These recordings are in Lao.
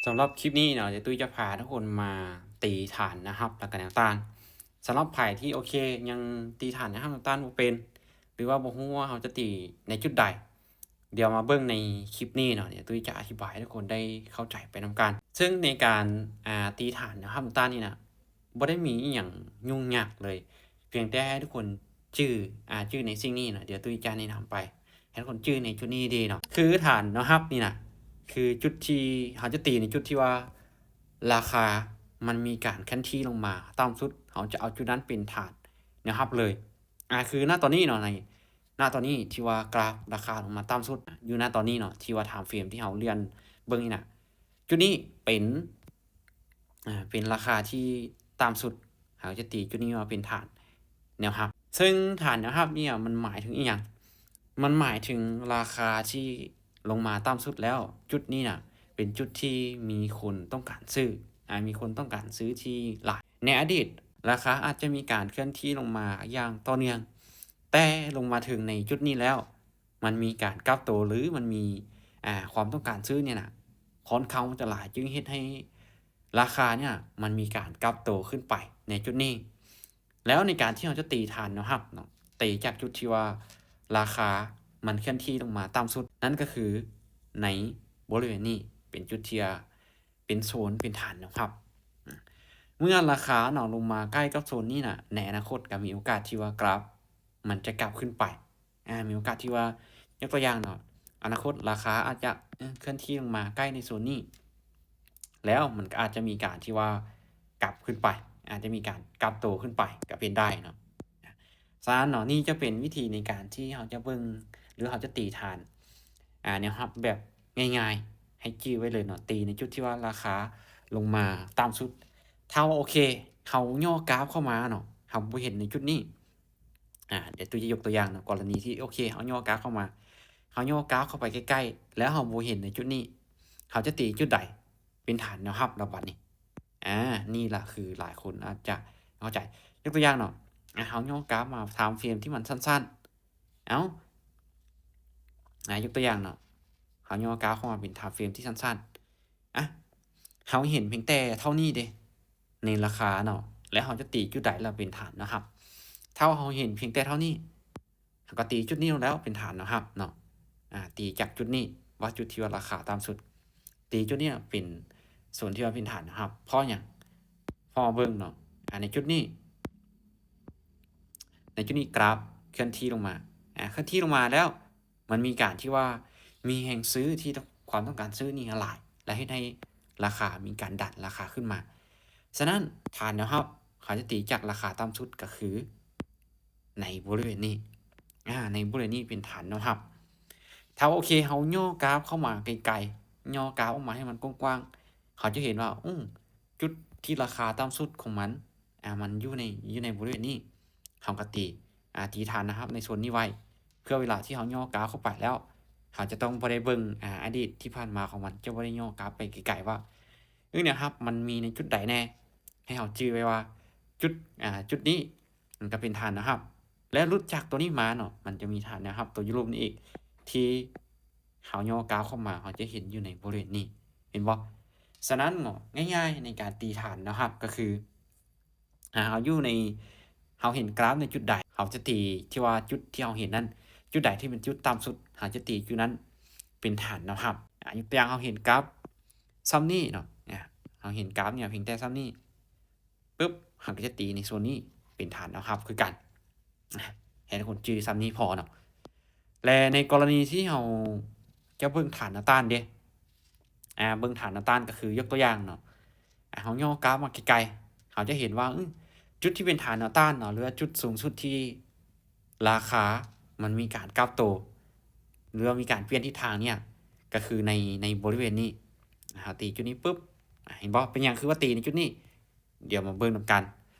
ສຳລັບຄລິບນີ້ເນາະ ດຽວຕຸ້ຍຈະພາທຸກຄົນມາຕີຖານແນວຮັບ ແລ້ວກໍແນວຕ້ານ. ສຳລັບໃຜທີ່ ໂອເຄ ຍັງຕີຖານແນວຮັບແນວຕ້ານບໍ່ເປັນ ຫຼືວ່າບໍ່ຮູ້ວ່າເຮົາຈະຕີໃນຈຸດໃດ, ດຽວມາເບິ່ງໃນຄລິບນີ້ເນາະ, ດຽວຕຸ້ຍຈະອະທິບາຍໃຫ້ທຸກຄົນໄດ້ເຂົ້າໃຈໄປນຳກັນ. ເຊິ່ງໃນການ ອາ ຕີຖານແນວຮັບແນວຕ້ານນີ້ນະ ບໍ່ໄດ້ມີອີ່ຫຍັງຫຍຸ້ງຍາກເລີຍ, ພຽງແຕ່ໃຫ້ທຸກຄົນຈື່ ອາ ຈື່ໃນສິ່ງນີ້ນະ, ດຽວຕຸ້ຍຈະແນະນຳໄປ ໃຫ້ທຸກຄົນຈື່ໃນຈຸດນີ້ດີເນາະ. ຄືຖານແນວຮັບນີ້ນະ ຄືຈຸດທີ່ເຮົາຈະຕີໃນຈຸດທີ່ວ່າລາຄາມັນມີການເຄື່ອນທີ່ລົງມາຕ່ຳສຸດ, ເຮົາຈະເອົາຈຸດນັ້ນເປັນຖານແນວຮັບເລີຍ. ອາ ຄືນະຕອນນີ້ເນາະ, ໃນ ນະຕອນນີ້ທີ່ວ່າກຣາຟລາຄາລົງມາຕ່ຳສຸດ ຢູ່ນະຕອນນີ້ເນາະ, ທີ່ວ່າ time frame ທີ່ເຮົາເລື່ອນເບິ່ງນີ້ນະ, ຈຸດນີ້ເປັນ ອາ ເປັນລາຄາທີ່ຕ່ຳສຸດ, ເຮົາຈະຕີຈຸດນີ້ວ່າເປັນຖານແນວຮັບ. ເຊິ່ງຖານແນວຮັບນີ້ມັນໝາຍເຖິງອີ່ຫຍັງ? ມັນໝາຍເຖິງລາຄາທີ່ລົງມາຕ່ຳສຸດແລ້ວ. ຈຸດນີ້ນະ ເປັນຈຸດທີ່ມີຄົນຕ້ອງການຊື້ ອາ ມີຄົນຕ້ອງການຊື້ທີ່ຫຼາຍ. ໃນອະດີດ ລາຄາອາດຈະມີການເຄື່ອນທີ່ລົງມາຢ່າງຕໍ່ເນື່ອງ, ແຕ່ລົງມາເຖິງໃນຈຸດນີ້ແລ້ວ ມັນມີການກັບໂຕ ຫຼື ມັນມີ ອາ ຄວາມຕ້ອງການຊື້ນີ້ນະ ຄ່ອນຂ້າງຈະຫຼາຍ, ຈຶ່ງເຮັດໃຫ້ລາຄານີ້ນະ ມັນມີການກັບໂຕຂຶ້ນໄປໃນຈຸດນີ້. ແລ້ວໃນການທີ່ເຮົາຈະຕີຖານແນວຮັບເນາະ, ຕີຈາກຈຸດທີ່ວ່າລາຄາມັນເຄື່ອນທີ່ລົງມາຕ່ຳສຸດ, ນັ້ນກໍຄືໃນບໍລິເວນນີ້ ເປັນຈຸດທີ່ວ່າເປັນໂຊນ ເປັນຖານແນວຮັບ. ເມື່ອລາຄາເນາະ ລົງມາໃກ້ກັບໂຊນນີ້ນະ, ໃນອະນາຄົດກໍມີໂອກາດທີ່ວ່າກຣາຟມັນຈະກັບຂຶ້ນໄປ. ອາ ມີໂອກາດທີ່ວ່າ ຍົກຕົວຢ່າງເນາະ, ອະນາຄົດລາຄາອາດຈະ ເອີ ເຄື່ອນທີ່ລົງມາໃກ້ໃນໂຊນນີ້ ແລ້ວມັນກໍອາດຈະມີການທີ່ວ່າກັບຂຶ້ນໄປ, ອາດຈະມີການກັບໂຕຂຶ້ນໄປກໍເປັນໄດ້ເນາະ. ສະນັ້ນເນາະ, ນີ້ຈະເປັນວິທີໃນການທີ່ເຮົາຈະເບິ່ງ ຫຼື ເຮົາຈະຕີຖານ ອາ ແນວຮັບແບບງ່າຍໆ, ໃຫ້ຈື່ໄວ້ເລີຍເນາະ, ຕີໃນຈຸດທີ່ວ່າລາຄາລົງມາຕ່ຳສຸດ. ຖ້າວ່າ ໂອເຄ ເຮົາຍໍກຣາຟເຂົ້າມາເນາະ, ເຮົາບໍ່ເຫັນໃນຈຸດນີ້ ອາ ດຽວຕຸ້ຍຈະຍົກຕົວຢ່າງເນາະ, ກໍລະນີທີ່ ໂອເຄ ເຮົາຍໍກຣາຟເຂົ້າມາ, ເຮົາຍໍກຣາຟເຂົ້າໄປໃກ້ໆ ແລ້ວເຮົາບໍ່ເຫັນໃນຈຸດນີ້, ເຮົາຈະຕີຈຸດໃດເປັນຖານແນວຮັບລະບັດນີ້? ອາ ນີ້ລະຄືຫຼາຍຄົນອາດຈະເຂົ້າໃຈ. ຍົກຕົວຢ່າງເນາະ, ອາ ເຮົາຍໍກຣາຟມາ time frame ທີ່ມັນສັ້ນໆ. ເອົ້າ ອາ ຍົກຕົວຢ່າງເນາະ, ເຮົາຍໍກຣາຟເຂົ້າມາເປັນ time frame ທີ່ສັ້ນໆ. ອາ ເຮົາເຫັນພຽງແຕ່ເທົ່ານີ້ເດ້ ໃນລາຄາເນາະ, ແລ້ວເຮົາຈະຕີຈຸດໃດລະເປັນຖານແນວຮັບ? ຖ້າວ່າເຮົາເຫັນພຽງແຕ່ເທົ່ານີ້, ເຮົາກໍຕີຈຸດນີ້ລົງແລ້ວເປັນຖານແນວຮັບເນາະ. ອາ ຕີຈາກຈຸດນີ້ວ່າຈຸດທີ່ວ່າລາຄາຕ່ຳສຸດ, ຕີຈຸດນີ້ເປັນໂຊນທີ່ວ່າເປັນຖານແນວຮັບ. ເພາະຫຍັງ? ເພາະວ່າເບິ່ງເນາະ, ອາ ໃນຈຸດນີ້ ໃນຈຸດນີ້ກຣາຟເຄື່ອນທີ່ລົງມາ, ອາ ເຄື່ອນທີ່ລົງມາແລ້ວ ມັນມີການທີ່ວ່າມີແຮງຊື້ທີ່ ຄວາມຕ້ອງການຊື້ນີ້ຫຼາຍ ແລະ ເຮັດໃຫ້ລາຄາມີການດັນລາຄາຂຶ້ນມາ. ສະນັ້ນ ຖານແນວຮັບ ເຂົາຈະຕີຈາກລາຄາຕ່ຳສຸດກໍຄືໃນບໍລິເວນນີ້, ອາ ໃນບໍລິເວນນີ້ເປັນຖານແນວຮັບ. ຖ້າ ໂອເຄ ເຮົາຍໍ້ກຣາຟເຂົ້າມາໄກໆ, ຍໍ້ກຣາຟອອກມາໃຫ້ມັນກວ້າງໆ, ເຮົາຈະເຫັນວ່າ ອື ຈຸດທີ່ລາຄາຕ່ຳສຸດຂອງມັນ ອາ ມັນຢູ່ໃນ ຢູ່ໃນບໍລິເວນນີ້, ເຮົາກໍຕີ ອາ ຕີຖານແນວຮັບໃນໂຊນນີ້ໄວ້ ເພື່ອເວລາທີ່ເຮົາຍໍ້ກຣາຟເຂົ້າໄປແລ້ວ ເຮົາຈະຕ້ອງບໍ່ໄດ້ເບິ່ງ ອາ ອະດີດທີ່ຜ່ານມາຂອງມັນ, ຈະບໍ່ໄດ້ຍໍ້ກຣາຟໄປໄກໆວ່າ ເອີ ແນວຮັບມັນມີໃນຈຸດໃດແດ່, ໃຫ້ເຮົາຈື່ໄວ້ວ່າຈຸດ ອາ ຈຸດນີ້ມັນກໍເປັນຖານແນວຮັບ ແລະ ຫຼຸດຈາກຕົວນີ້ມາເນາະ, ມັນຈະມີຖານແນວຮັບຕົວຢູ່ລຸ່ມນີ້ອີກ ທີ່ເຮົາຍໍ້ກຣາຟເຂົ້າມາ ເຮົາຈະເຫັນຢູ່ໃນບໍລິເວນນີ້ ເຫັນບໍ່? ສະນັ້ນເນາະ, ງ່າຍໆໃນການຕີຖານແນວຮັບກໍຄື ອາ ເຮົາຢູ່ໃນ ເຮົາເຫັນກຣາຟໃນຈຸດໃດ ເຮົາຈະຕີທີ່ວ່າຈຸດທີ່ເຮົາເຫັນນັ້ນ, ຈຸດໃດທີ່ເປັນຈຸດຕ່ຳສຸດ ເຮົາຈະຕີຈຸດນັ້ນເປັນຖານແນວຮັບ. ອາ ຍົກຕົວຢ່າງ ເຮົາເຫັນກຣາຟຊ່ຳນີ້ເນາະ, ອາ ເຮົາເຫັນກຣາຟນີ້ພຽງແຕ່ຊ່ຳນີ້ ປຶບ ເຮົາກໍຈະຕີໃນໂຊນນີ້ເປັນຖານແນວຮັບຄືກັນ. ອາ ໃຫ້ທຸກຄົນຈື່ຊ່ຳນີ້ພໍເນາະ. ແລະ ໃນກໍລະນີທີ່ເຮົາຈະເບິ່ງຖານແນວຕ້ານເດ, ອາ ເບິ່ງຖານແນວຕ້ານກໍຄື ຍົກຕົວຢ່າງເນາະ, ອາ ເຮົາຍໍ້ກຣາຟມາໄກໆ ເຮົາຈະເຫັນວ່າ ອື ຈຸດທີ່ເປັນຖານແນວຕ້ານເນາະ ຫຼືວ່າຈຸດສູງສຸດທີ່ລາຄາມັນມີການກັບໂຕ ຫຼືວ່າມີການປ່ຽນທິດທາງເນີ້ຍ ກໍຄືໃນ ໃນບໍລິເວນນີ້. ເຮົາຕີຈຸດນີ້ປຶບ ອາ ເຫັນບໍ່? ເປັນຫຍັງຄືວ່າຕີໃນຈຸດນີ້? ດຽວມາເບິ່ງນຳກັນ.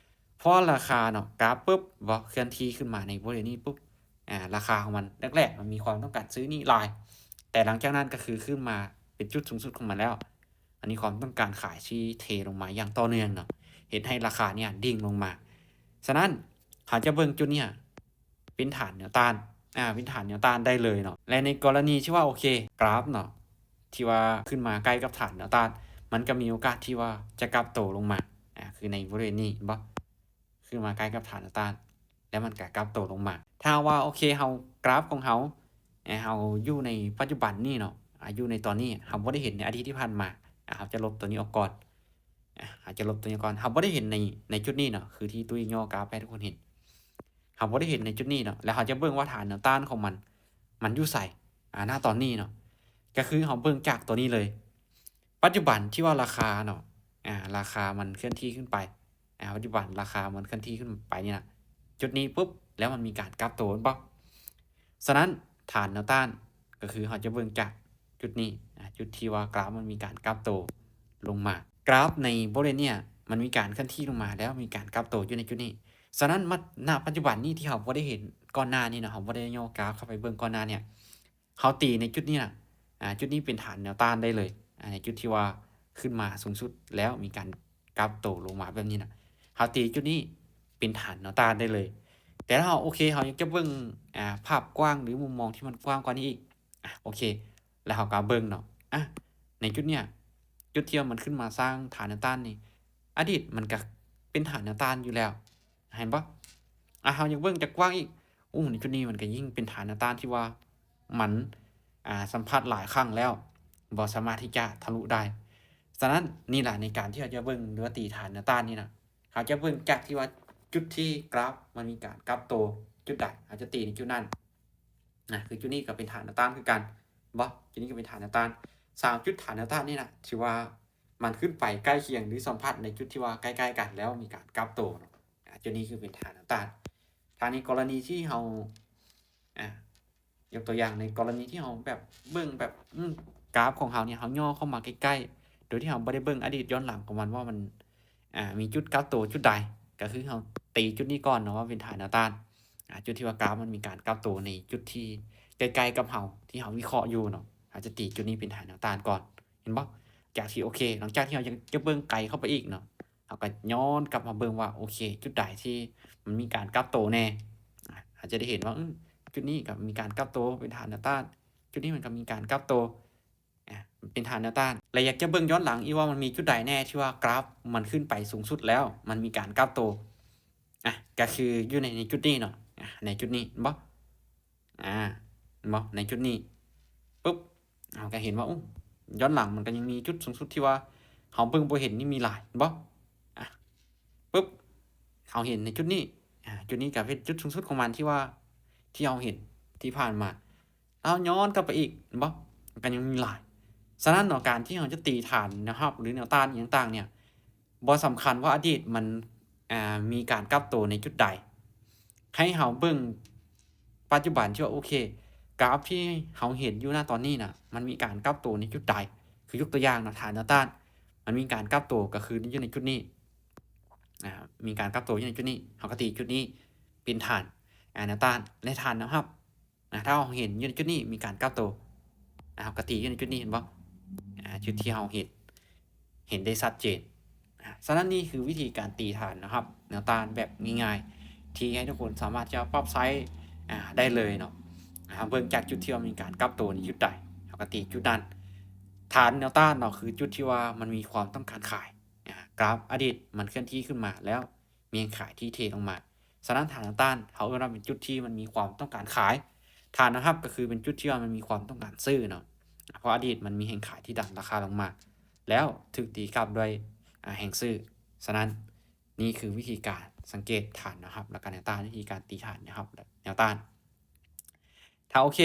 ເພາະວ່າລາຄາເນາະ ກຣາຟປຶບ ບໍ່ ເຄື່ອນທີ່ຂຶ້ນມາໃນບໍລິເວນນີ້ປຶບ ອາ ລາຄາຂອງມັນ ແລກໆ ມັນມີຄວາມຕ້ອງການຊື້ນີ້ຫຼາຍ, ແຕ່ຫຼັງຈາກນັ້ນກໍຄືຂຶ້ນມາເປັນຈຸດສູງສຸດຂອງມັນແລ້ວ, ອັນນີ້ຄວາມຕ້ອງການຂາຍທີ່ເທລົງມາຢ່າງຕໍ່ເນື່ອງເນາະ ເຮັດໃຫ້ລາຄາເນີ້ຍດິ່ງລົງມາ. ສະນັ້ນ ເຮົາຈະເບິ່ງຈຸດເນີ້ຍ ເປັນຖານແນວຕ້ານ ອາ ເປັນຖານແນວຕ້ານໄດ້ເລີຍເນາະ. ແລະ ໃນກໍລະນີທີ່ວ່າ ໂອເຄ ກຣາຟເນາະ ທີ່ວ່າຂຶ້ນມາໃກ້ກັບຖານແນວຕ້ານ ມັນກໍມີໂອກາດທີ່ວ່າຈະກັບໂຕລົງມາ ອາ ຄືໃນບໍລິເວນນີ້ ເຫັນບໍ່? ຂຶ້ນມາໃກ້ກັບຖານແນວຕ້ານ ແລ້ວມັນກໍກັບໂຕລົງມາ. ຖ້າວ່າ ໂອເຄ ເຮົາ ກຣາຟຂອງເຮົາ ເຮົາຢູ່ໃນປັດຈຸບັນນີ້ເນາະ ອາ ຢູ່ໃນຕອນນີ້ ເຮົາບໍ່ໄດ້ເຫັນໃນອະດີດທີ່ຜ່ານມາ ອາ ເຮົາຈະລົບຕົວນີ້ອອກກ່ອນ ອາ ເຮົາຈະລົບຕົວນີ້ກ່ອນ ເຮົາບໍ່ໄດ້ເຫັນໃນ ໃນຈຸດນີ້ເນາະ ຄືທີ່ຕຸ້ຍຍໍ້ກຣາຟໃຫ້ທຸກຄົນເຫັນ ເຮົາບໍ່ໄດ້ເຫັນໃນຈຸດນີ້ເນາະ ແລ້ວເຮົາຈະເບິ່ງວ່າຖານແນວຕ້ານຂອງມັນ ມັນຢູ່ໃສ ອາ ນະຕອນນີ້ເນາະ ກໍຄືເຮົາເບິ່ງຈາກຕົວນີ້ເລີຍ ປັດຈຸບັນທີ່ວ່າລາຄາເນາະ ອາ ລາຄາມັນເຄື່ອນທີ່ຂຶ້ນໄປ ອາ ປັດຈຸບັນລາຄາມັນເຄື່ອນທີ່ຂຶ້ນໄປນີ້ນະ ຈຸດນີ້ປຶບ ແລ້ວມັນມີການກັບໂຕ ເຫັນບໍ່? ສະນັ້ນຖານແນວຕ້ານ ກໍຄືເຮົາຈະເບິ່ງຈາກຈຸດນີ້ ອາ ຈຸດທີ່ວ່າກຣາຟມັນມີການກັບໂຕລົງມາ ກຣາຟໃນບໍລິເວນເນີ້ຍ ມັນມີການເຄື່ອນທີ່ລົງມາ ແລ້ວມີການກັບໂຕຢູ່ໃນຈຸດນີ້. ສະນັ້ນ ມາ ນະປັດຈຸບັນນີ້ທີ່ເຮົາບໍ່ໄດ້ເຫັນກ່ອນໜ້ານີ້ເນາະ ເຮົາບໍ່ໄດ້ຍໍ້ກຣາຟເຂົ້າໄປເບິ່ງກ່ອນໜ້າເນີ້ຍ ເຮົາຕີໃນຈຸດນີ້ນະ ອາ ຈຸດນີ້ເປັນຖານແນວຕ້ານໄດ້ເລີຍ ອາ ໃນຈຸດທີ່ວ່າຂຶ້ນມາສູງສຸດ ແລ້ວມີການກັບໂຕລົງມາແບບນີ້ນະ ເຮົາຕີຈຸດນີ້ເປັນຖານແນວຕ້ານໄດ້ເລີຍ. ແຕ່ຖ້າເຮົາ ໂອເຄ ເຮົາຢາກຈະເບິ່ງ ອາ ພາບກວ້າງ ຫຼື ມຸມມອງທີ່ມັນກວ້າງກວ່ານີ້ອີກ ອາ ໂອເຄ ແລ້ວເຮົາກໍເບິ່ງເນາະ ອາ ໃນຈຸດເນີ້ຍ ຈຸດທີ່ວ່າມັນຂຶ້ນມາສ້າງຖານແນວຕ້ານນີ້ ອະດີດມັນກໍເປັນຖານແນວຕ້ານຢູ່ແລ້ວ ເຫັນບໍ່? ອາ ເຮົາຢາກເບິ່ງຈະກວ້າງອີກ ໂອ້ ໃນຈຸດນີ້ມັນກໍຍິ່ງເປັນຖານແນວຕ້ານທີ່ວ່າມັນ ອາ ສຳຜັດຫຼາຍຄັ້ງແລ້ວ ບໍ່ສາມາດທີ່ຈະທະລຸໄດ້. ສະນັ້ນ ນີ້ລະ ໃນການທີ່ເຮົາຈະເບິ່ງ ຫຼືວ່າຕີຖານແນວຕ້ານນີ້ນະ ເຮົາຈະເບິ່ງຈາກທີ່ວ່າຈຸດທີ່ກຣາຟມັນມີການກັບໂຕຈຸດໃດ ເຮົາຈະຕີໃນຈຸດນັ້ນນະ ຄືຈຸດນີ້ກໍເປັນຖານແນວຕ້ານຄືກັນ ເຫັນບໍ່? ຈຸດນີ້ກໍເປັນຖານແນວຕ້ານ ສາມຈຸດຖານແນວຕ້ານນີ້ນະ ຖືວ່າມັນຂຶ້ນໄປໃກ້ຄຽງ ຫຼື ສຳຜັດໃນຈຸດທີ່ວ່າໃກ້ໆກັນ ແລ້ວມີການກັບໂຕເນາະ ອາ ຈຸດນີ້ຄືເປັນຖານແນວຕ້ານ. ຖ້າໃນກໍລະນີທີ່ເຮົາ ອາ ຍົກຕົວຢ່າງໃນກໍລະນີທີ່ເຮົາແບບເບິ່ງແບບ ອືມ ກຣາຟຂອງເຮົານີ້ ເຮົາຍໍ້ເຂົ້າມາໃກ້ໆ ໂດຍທີ່ເຮົາບໍ່ໄດ້ເບິ່ງອະດີດຍ້ອນຫຼັງຂອງມັນວ່າມັນ ອາ ມີຈຸດກັບໂຕຈຸດໃດ ກໍຄືເຮົາຕີຈຸດນີ້ກ່ອນເນາະວ່າເປັນຖານແນວຕ້ານ ອາ ຈຸດທີ່ວ່າກຣາຟມັນມີການກັບໂຕໃນຈຸດທີ່ໃກ້ໆກັບເຮົາ ທີ່ເຮົາວິເຄາະຢູ່ເນາະ ເຮົາຈະຕີຈຸດນີ້ເປັນຖານແນວຕ້ານກ່ອນ ເຫັນບໍ່? ຈາກທີ່ ໂອເຄ ຫຼັງຈາກທີ່ເຮົາຢາກຈະເບິ່ງໄກເຂົ້າໄປອີກເນາະ ເຮົາກໍຍ້ອນກັບມາເບິ່ງວ່າ ໂອເຄ ຈຸດໃດທີ່ມັນມີການກັບໂຕແດ່ ອາ ເຮົາຈະໄດ້ເຫັນວ່າ ອືມ ຈຸດນີ້ກໍມີການກັບໂຕເປັນຖານແນວຕ້ານ ຈຸດນີ້ມັນກໍມີການກັບໂຕ ອາ ເປັນຖານແນວຕ້ານ ແລະ ຢາກຈະເບິ່ງຍ້ອນຫຼັງອີກວ່າມັນມີຈຸດໃດແດ່ທີ່ວ່າກຣາຟມັນຂຶ້ນໄປສູງສຸດແລ້ວ ມັນມີການກັບໂຕ ອາ ກໍຄືຢູ່ໃນ ໃນຈຸດນີ້ເນາະ ອາ ໃນຈຸດນີ້ ເຫັນບໍ່? ອາ ເຫັນບໍ່? ໃນຈຸດນີ້ປຶບ ເຮົາກໍເຫັນວ່າ ໂອ້ ຍ້ອນຫຼັງມັນກໍຍັງມີຈຸດສູງສຸດທີ່ວ່າເຮົາເບິ່ງບໍ່ເຫັນນີ້ມີຫຼາຍ ເຫັນບໍ່? ອາ ປຶບ ເຮົາເຫັນໃນຈຸດນີ້ ອາ ຈຸດນີ້ກໍເປັນຈຸດສູງສຸດຂອງມັນທີ່ວ່າ ທີ່ເຮົາເຫັນທີ່ຜ່ານມາ ເຮົາຍ້ອນກັບໄປອີກ ເຫັນບໍ່? ມັນກໍຍັງມີຫຼາຍ. ສະນັ້ນເນາະ ການທີ່ເຮົາຈະຕີຖານແນວຮັບ ຫຼື ແນວຕ້ານອີ່ຫຍັງຕ່າງໆເນ່ຍ ບໍ່ສຳຄັນວ່າອະດີດມັນ ອາ ມີການກັບໂຕໃນຈຸດໃດ ໃຫ້ເຮົາເບິ່ງປັດຈຸບັນທີ່ວ່າ ໂອເຄ ກຣາຟທີ່ເຮົາເຫັນຢູ່ນະຕອນນີ້ນະ ມັນມີການກັບໂຕໃນຈຸດໃດ. ຄືຍົກຕົວຢ່າງເນາະ ຖານແນວຕ້ານ ມັນມີການກັບໂຕກໍຄືຢູ່ໃນຈຸດນີ້ ອາ ມີການກັບໂຕຢູ່ໃນຈຸດນີ້ ເຮົາກໍຕີຈຸດນີ້ເປັນຖານ ອາ ແນວຕ້ານ ແລະ ຖານແນວຮັບ. ອາ ຖ້າເຮົາເຫັນຢູ່ໃນຈຸດນີ້ມີການກັບໂຕ ອາ ເຮົາກໍຕີຢູ່ໃນຈຸດນີ້ ເຫັນບໍ່? ອາ ຈຸດທີ່ເຮົາເຫັນ ເຫັນໄດ້ຊັດເຈນ. ອາ ສະນັ້ນນີ້ຄືວິທີການຕີຖານແນວຮັບ ແນວຕ້ານແບບງ່າຍໆ ທີ່ໃຫ້ທຸກຄົນສາມາດຈະປັບໃຊ້ ອາ ໄດ້ເລີຍເນາະ. ອາ ເບິ່ງຈາກຈຸດທີ່ວ່າມີການກັບໂຕໃນຈຸດໃດ ເຮົາກໍຕີຈຸດນັ້ນ. ຖານແນວຕ້ານເນາະ ຄືຈຸດທີ່ວ່າມັນມີຄວາມຕ້ອງການຂາຍ ອາ ກຣາຟອະດີດມັນເຄື່ອນທີ່ຂຶ້ນມາແລ້ວ ມີແຮງຂາຍທີ່ເທລົງມາ. ສະນັ້ນຖານແນວຕ້ານ ເຮົາເອີ້ນວ່າເປັນຈຸດທີ່ມັນມີຄວາມຕ້ອງການຂາຍ. ຖານແນວຮັບກໍຄືເປັນຈຸດທີ່ວ່າມັນມີຄວາມຕ້ອງການຊື້ເນາະ ເພາະອະດີດມັນມີແຮງຂາຍທີ່ດັນລາຄາລົງມາ ແລ້ວຖືກຕີກັບດ້ວຍ ອາ ແຮງຊື້. ສະນັ້ນນີ້ຄືວິທີການສັງເກດຖານແນວຮັບ ແລະ ກະແນວຕ້ານ ວິທີການຕີຖານແນວຮັບ ແລະ ແນວຕ້ານ. ຖ້າ ໂອເຄ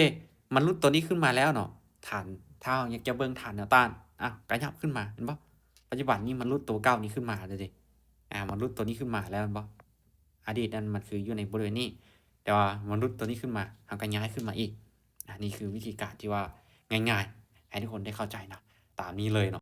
ມັນຫຼຸດຕົວນີ້ຂຶ້ນມາແລ້ວເນາະ ຖານ ຖ້າເຮົາຢາກຈະເບິ່ງຖານແນວຕ້ານ ອາ ກະຫຍັບຂຶ້ນມາ ເຫັນບໍ່? ປັດຈຸບັນນີ້ມັນຫຼຸດຕົວເກົ່ານີ້ຂຶ້ນມາແລ້ວເດ ອາ ມັນຫຼຸດຕົວນີ້ຂຶ້ນມາແລ້ວ ເຫັນບໍ່? ອະດີດນັ້ນມັນຄືຢູ່ໃນບໍລິເວນນີ້ ແຕ່ວ່າມັນຫຼຸດຕົວນີ້ຂຶ້ນມາ ເຮົາກໍຍ້າຍຂຶ້ນມາອີກ. ອາ ນີ້ຄືວິທີການທີ່ວ່າງ່າຍໆ ໃຫ້ທຸກຄົນໄດ້ເຂົ້າໃຈເນາະ ຕາມນີ້ເລີຍເນາະ.